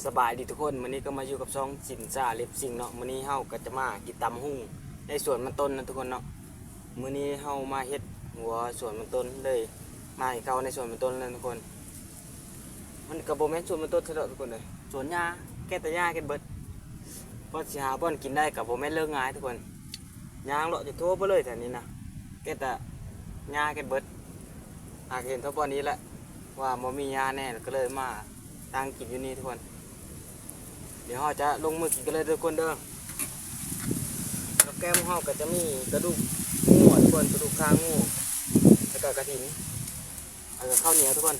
ສະບາຍດີທຸກຄົນ, ມື້ນີ້ກໍມາຢູ່ກັບຊ່ອງສິນຊາເລັບສິງເນາະ. ມື້ນີ້ເຮົາກໍຈະມາກິນຕຳບັກຫຸ່ງໃນສວນມັນຕົ້ນນະທຸກຄົນເນາະ. ມື້ນີ້ເຮົາມາເຮັດຫົວສວນມັນຕົ້ນເລີຍ, ມາກິນເຂົ້າໃນສວນມັນຕົ້ນເລີຍທຸກຄົນ. ມັນກໍບໍ່ແມ່ນສວນມັນຕົ້ນຊະດອກທຸກຄົນເອີຍ, ສວນຫຍ້າ, ແກ້ແຕ່ຫຍ້າກັນເບິດ. ກວ່າຊິຫາບ່ອນກິນໄດ້ກໍບໍ່ແມ່ນເລື່ອງງ່າຍທຸກຄົນ. ຍ່າງເລາະຢູ່ທົ່ວເບິດເລີຍແຖວນີ້ນະ, ແກ້ແຕ່ຫຍ້າກັນເບິດ. ຫາກເຫັນເທົ່າບ່ອນນີ້ແຫຼະ ວ່າບໍ່ມີຫຍ້າແນ່ ກໍເລີຍມາ ນັ່ງກິນຢູ່ນີ້ທຸກຄົນ. ດຽວເຮົາຈະລົງມືກິນກັນເລີຍທຸກຄົນເດີ. ກັບແກ້ມຂອງເຮົາກໍຈະມີກະດູກງົວທຸກຄົນ, ກະດູກຂາງົວ ແລ້ວກໍກະຖິນ, ແລ້ວກໍເຂົ້າໜຽວທຸກຄົນ.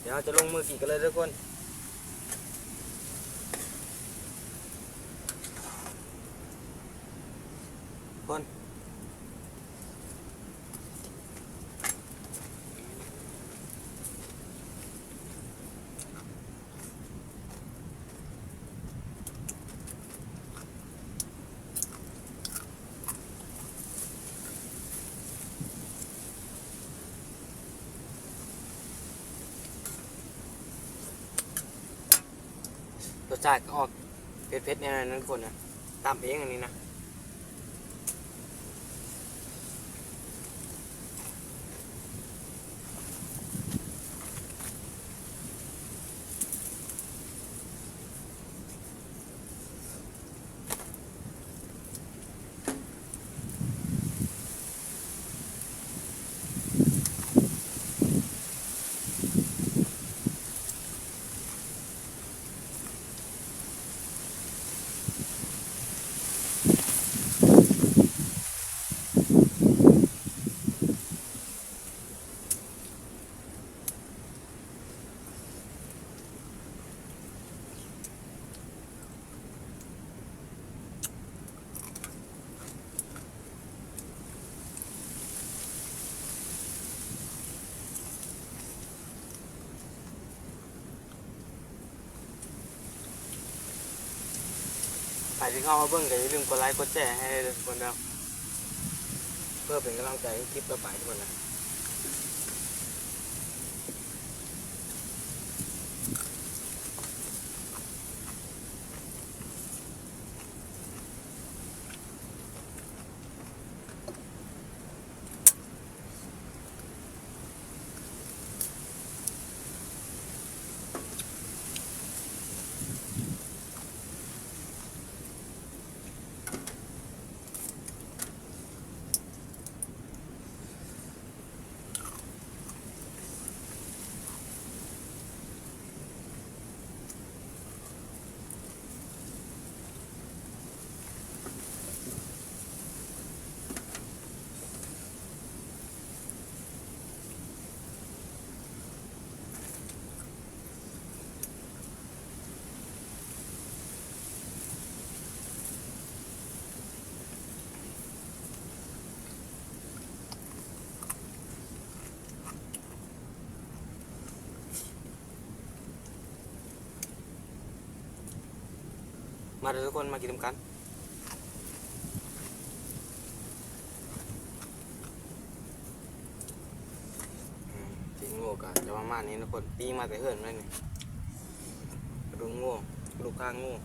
ດຽວເຮົາຈະລົງມືກິນກັນເລີຍທຸກຄົນ. ຄົນ ລົດຊາດກໍອອກເຜັດໆ ແນວນັ້ນທຸກຄົນນະ, ຕຳເອງອັນນີ້ນະ. ໃຜທີ່ເຂົ້າມາເບິ່ງກໍຢ່າລືມກົດໄລກົດແຊໃຫ້ເດີທຸກຄົນເດີ, ເພື່ອເປັນກຳລັງໃຈໃນຄລິບຕໍ່ໄປທຸກຄົນນະ. ມາເດີທຸກຄົນ ມາກິນນຳກັນ. ອືມ ຕີນງົວກໍຈະປະມານນີ້ນະທຸກຄົນ, ປີ້ງມາແຕ່ເຮືອນເລີຍນີ້. ກະດູກງົວ, ກະດູກຂາງົວ. ມ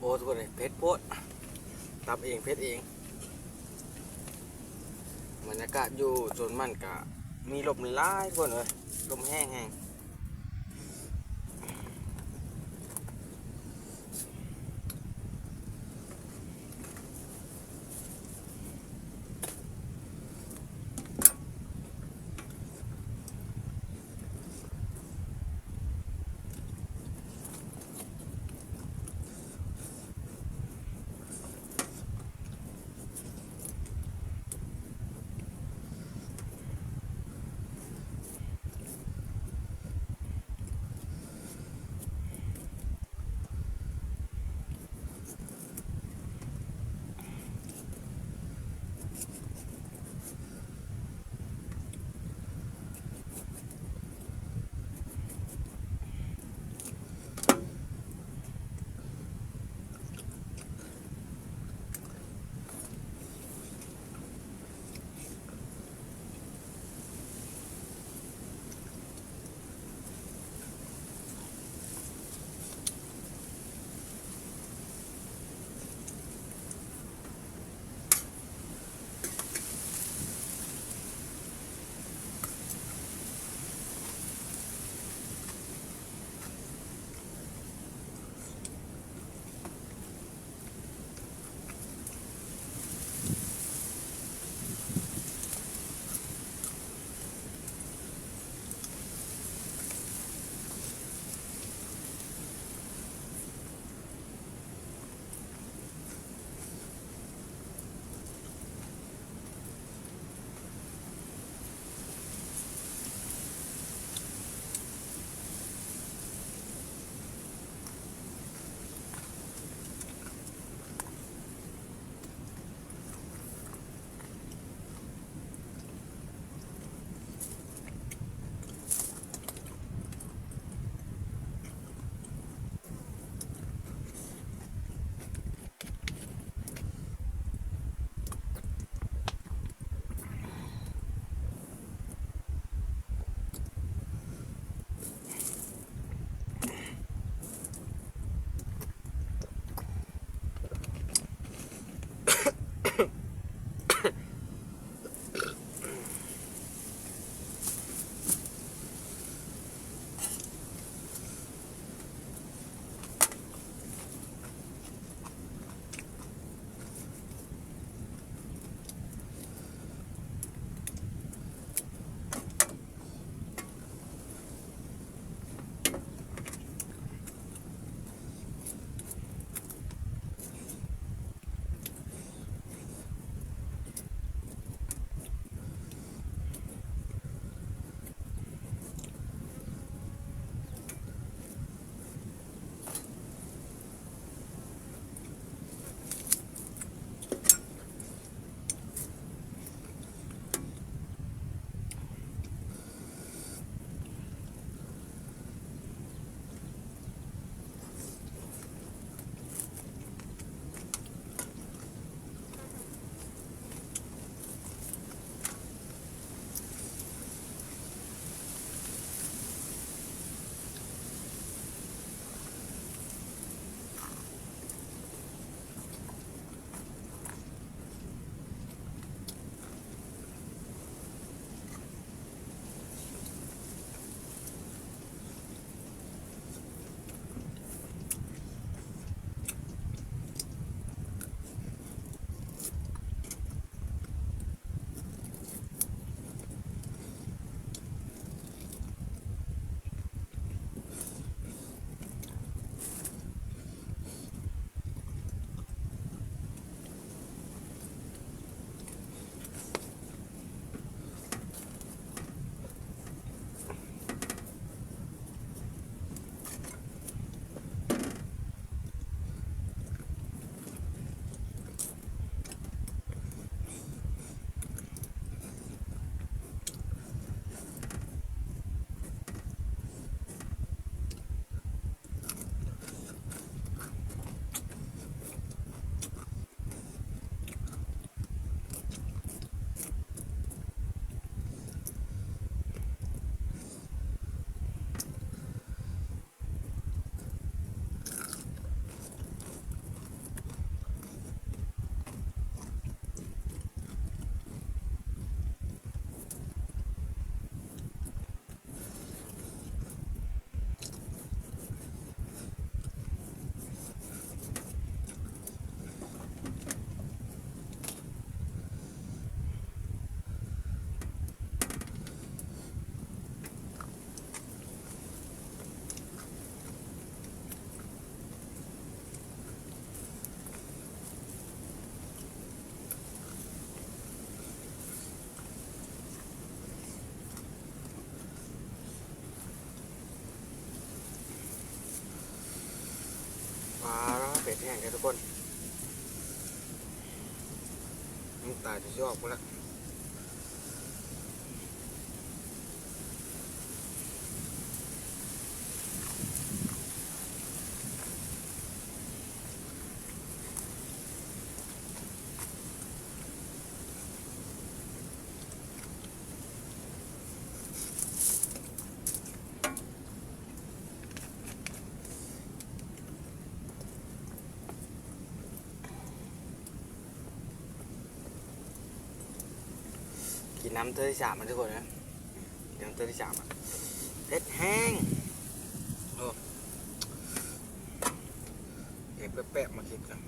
ໂອ້ ທຸກຄົນເອີຍ ເຜັດໂພດ ຕຳເອງ ເຜັດເອງ. ບັນຍາກາດຢູ່ສວນມັນກະມີລົມຫຼາຍໆ ທຸກຄົນເອີຍ ລົມແຮງໆ. ແຫ້ງແທ້ທຸກຄົນ ນ້ຳຕາຈະອອກພຸ້ນລະ. ກິນນ້ຳເທື່ອທີສາມ ທຸກຄົນເອີຍ ກິນນ້ຳເທື່ອທີສາມ ເຜັດແຮງ. ໂອ້ ເຮັດແປບໆ ມາຄິດກັນ.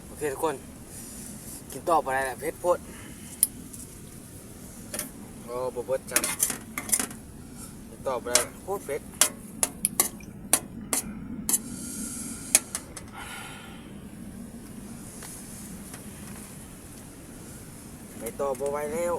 ໂອເຄທຸກຄົນ ກິນຕໍ່ບໍ່ໄດ້ລະ ເຜັດໂພດ. ໂອ້ ບໍ່ເບິດຊ້ຳ ກິນຕໍ່ບໍ່ໄດ້ ໂຄດເຜັດ. ໄປຕໍ່ບໍ່ໄຫວແລ້ວ.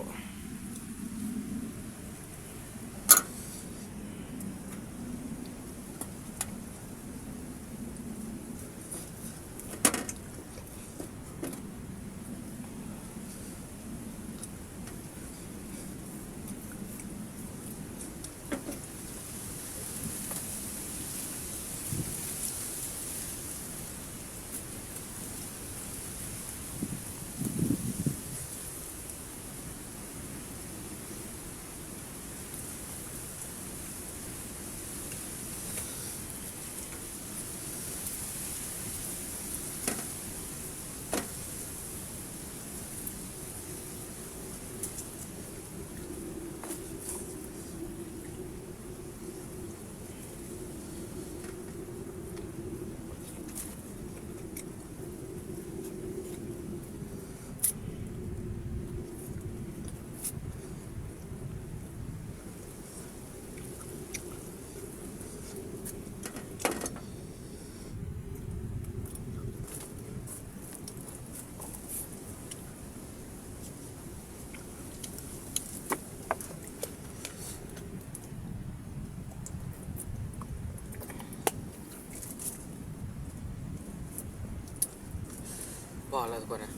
ພໍແລ້ວທຸກຄົນເອີຍ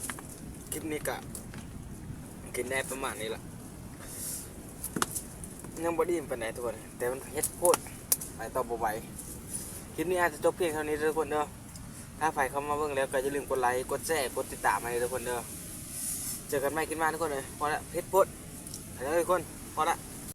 ຄລິບນີ້ກະກິນໄດ້ປະມານນີ້ລະ ຍັງບໍ່ໄດ້ອີ່ມປານໃດທຸກຄົນ ແຕ່ມັນເຜັດໂພດ ໄປຕໍ່ບໍ່ໄຫວ. ຄລິບນີ້ອາດຈະຈົບພຽງເທົ່ານີ້ເດີທຸກຄົນເດີ. ຖ້າໃຜເຂົ້າມາເບິ່ງແລ້ວກໍຢ່າລືມກົດໄລ ກົດແຊ ກົດຕິດຕາມໃຫ້ເດີທຸກຄົນເດີ. ເຈີກັນໃໝ່ຄລິບໜ້າທຸກຄົນເອີຍ. ພໍລະ ເຜັດໂພດ ໄປເດີທຸກຄົນ ພໍລະ.